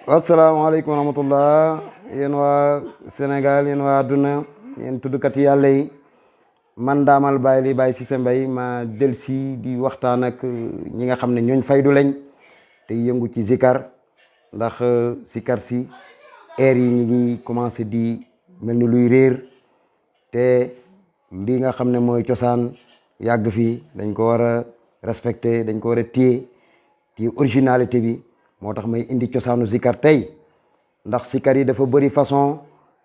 asalaamaaleykum wa rahmatullah yéen waa Sénégal yéen waa àdduna yéen tuddkat yàlla yi man daamal Baye li Baye Cissé Mbaye ma delsi di waxtaan ak ñi nga xam ne ñooñ faydu lañ te yëngu ci zikar ndax zikar si air yi ñi ngi commencé di mel ni luy réer te li nga xam ne mooy cosaan yàgg fi dañ ko war a respecté dañ ko war a téye originalité bi moo tax may indi cosaanu zikar tey ndax zikar yi dafa bëri façon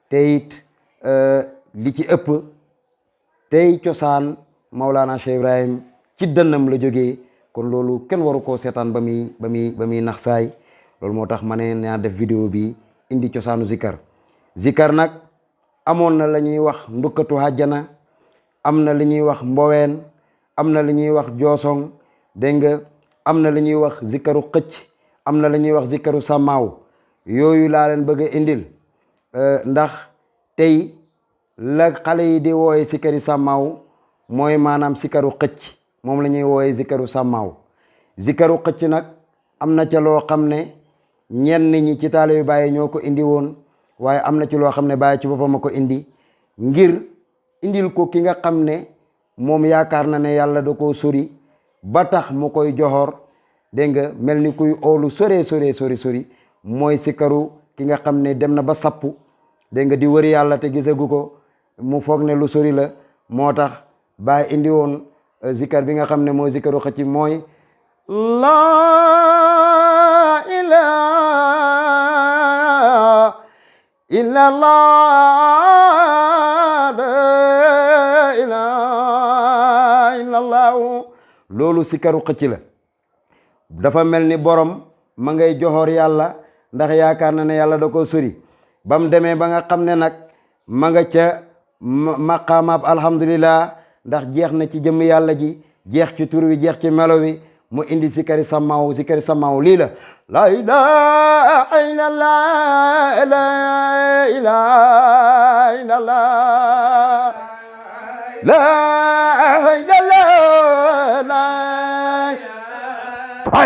te it li ci ëpp tey cosaan Maulana Cheikh Ibrahim ci dënnam la jógee kon loolu kenn waru koo seetaan ba muy nax saay loolu moo tax ma ne naa def vidéo bi indi cosaanu zikar nag amoon na la ñuy wax ndukkatu hàjjana am na li ñuy wax mboween am na li ñuy wax joosong dégg nga am na li ñuy wax zikaru xëcc am na la ñuy wax zikaru sàmmaaw yooyu laa leen bëgg a indil ndax tey la xale yi di wooye zikari sàmmaaw mooy maanaam zikaru xëcc moom la ñuy wooye zikaru sàmmaaw zikaru xëcc nag am na ca loo xam ne ñenn ñi ci taalibe Baay ñoo ko indi woon waaye am na ci loo xam ne Baay ci boppam a ko indi ngir indil ko ki nga xam ne moom yaakaar na ne yàlla da koo sori ba tax mu koy joxor dégg nga mel ni kuy oolu sori mooy zikaru ki nga xam ne dem na ba sappu dégg nga di wëri yàlla te gisagu ko mu foog ne lu sori la moo tax Baay indi woon zikar bi nga xam ne mooy zikaru xëcc mooy laa ilaaha illallah laa ilaaha illallah loolu zikaru xëcc la dafa mel ni borom ma ngay joxoor yàlla ndax yaakaar na ne yàlla da ko sori ba mu demee ba nga xam ne nag ma nga ca maqaamaab alhamdulillah ndax jeex na ci jëmm yàlla ji jeex ci tur wi jeex ci melo wi mu indi zikari sàmmaaw lii la laa ilaaha illallah laa ilaaha illallah laa ilaaha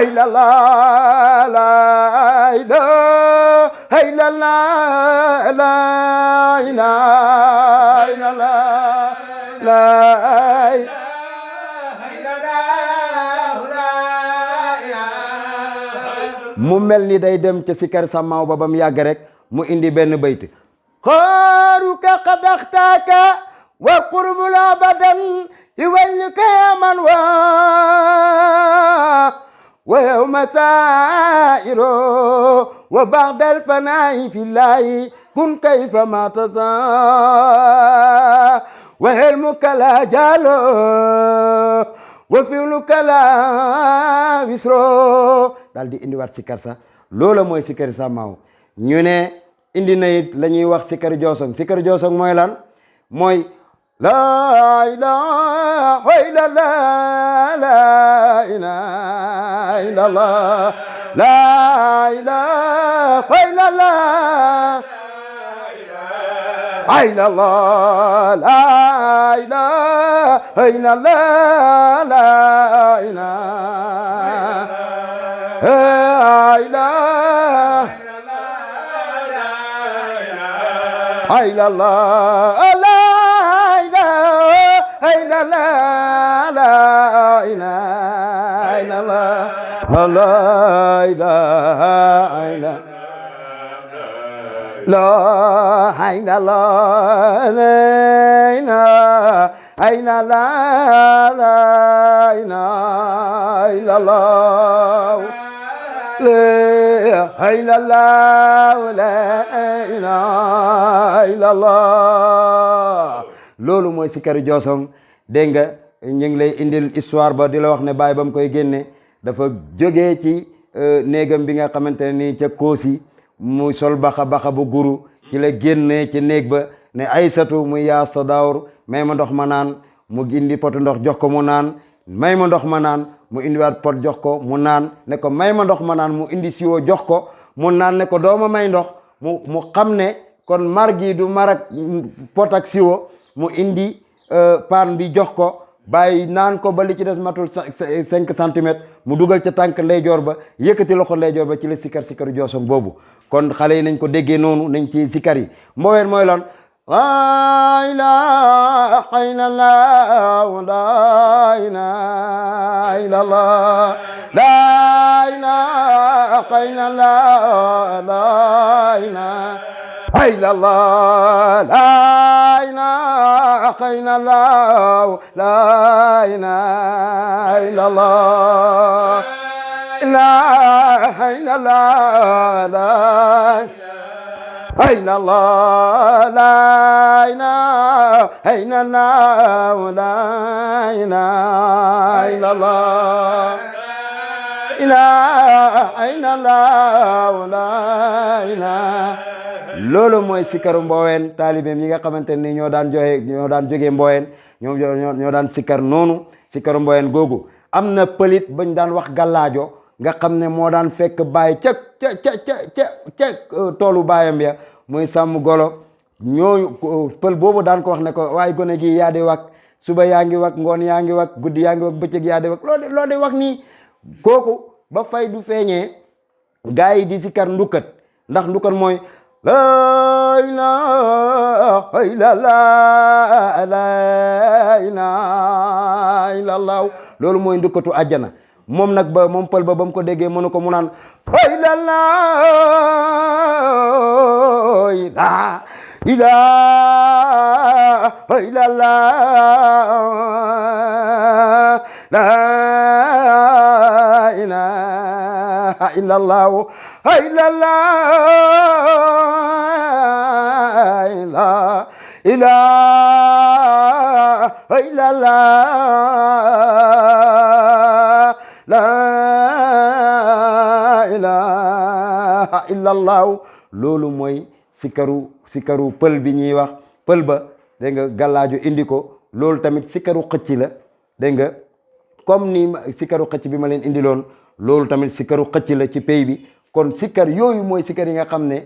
illallah laa ilaaha illallah laa ilaaha illallah laa mu mel ni day dem ca sikar sàmmaaw ba bam yàgg rek mu indi benn bayt xaaruka xadaxtaaka wa qurbul abadan iwayluka yaman wa yawma saa'iro wa ba'dal fanaa'i fillaahi kun kayfa ma tasaa wa hilmuka la jaalo wa fi'luka la wisro daal di indiwaat sikar sa loola mooy sikari sàmmaaw ñu ne indi na it la ñuy wax sikari joosong mooy lan mooy laa ilaaha illallah laa ilaaha illallah laa ilaaha illallah illallah laa ilaaha illallah laa ilaaha illallah loolu mooy sikari joosong dégg nga ñu ngi lay indil histoire ba di la wax ne Baay ba mu koy génne dafa jógee ci néegam bi nga xamante ne nii ca Koosi mu sol baxa bu guru ci la génnee ci néeg ba ne Aysatu muy yaa sa daawur may ma ndox ma naan mu indi potu ndox jox ko mu naan may ma ndox ma naan mu indiwaat pot jox ko mu naan ne ko may ma ndox ma naan mu indi siwo jox ko mu naan ne ko dooma may ndox mu xam ne kon mar gi du marak pot ak siwo mu indi paan bi jox ko bàyyi naan ko ba li ci des matul 5 centimètres mu dugal ca tànk ndeyjoor ba yëkkati loxo ndeyjoor ba ci la sikaru joosong boobu. kon xale yi nañ ko déggee noonu nañ ci sikar yi. mboween mooy lan? laa ilaaha illallah laa ilaaha illallah laa ilaaha illallah laa ilaaha illallah laa ilaaha illallah laa ilaaha illallah laa ilaaha illallah laa أين الله لا إله إلا الله لا إله إلا الله إله إلا الله لا إله. loolu mooy sikaru Mbowen taalibeem yi nga xamante ni ñoo daan jógee Mbowen ñoo daan sikar noonu sikaru Mbowen googu. am na pëlit bañ daan wax gàllaajo nga xam ne moo daan fekk bàyyi ca toolu baayam ya muy sàmm golo ñooñu pël boobu daan ko wax ne ko waaye gone gi yaa di wak suba yaa ngi wak ngoon yaa ngi wak guddi yaa ngi wak bëccëg yaa di wak loo di wak nii. kooku ba fay du feeñee gaa yi di sikar ndukkat ndax ndukkat mooy laa ilaaha illallah laa ilaaha illallah loolu mooy ndukkatu àjjana. moom nag moom pël ba mu ko déggee mënu ko mu naan laa ilaaha illallah laa ilaaha illallah laa ilaaha illallah laa ilaaha illallah. loolu mooy sikaru pël bi ñuy wax pël ba dégg nga gàllaaju indi ko. loolu tamit sikaru xëcc la dégg nga comme ni sikaru xëcc bi ma leen indiloon loolu tamit sikaru xëcc la ci pays bi. kon sikar yooyu mooy sikar yi nga xam ne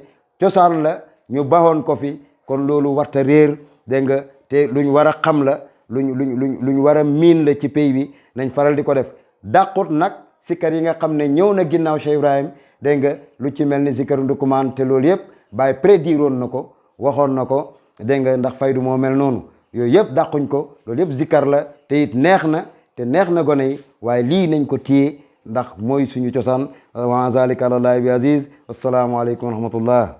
cosaan la ñu baxoon ko fi. kon loolu warta réer dégg nga te luñ war a xam la luñ war a miin la ci pays bi nañ faral di ko def. dàqut nag sikar yi nga xam ne ñëw na ginnaaw Cheikh Ibrahim dégg nga lu ci mel ni sikaru ndukumaan te loolu yëpp Baay prédiroon na ko waxoon na ko dégg nga ndax faydu moo mel noonu. yooyu yëpp dàquñ ko loolu yëpp zikar la te it neex na gone yi waaye lii nañ ko téye ndax mooy suñu cosaan. wa zalika alallahi bi aziz. assalaamu aleykum wa rahmatullah.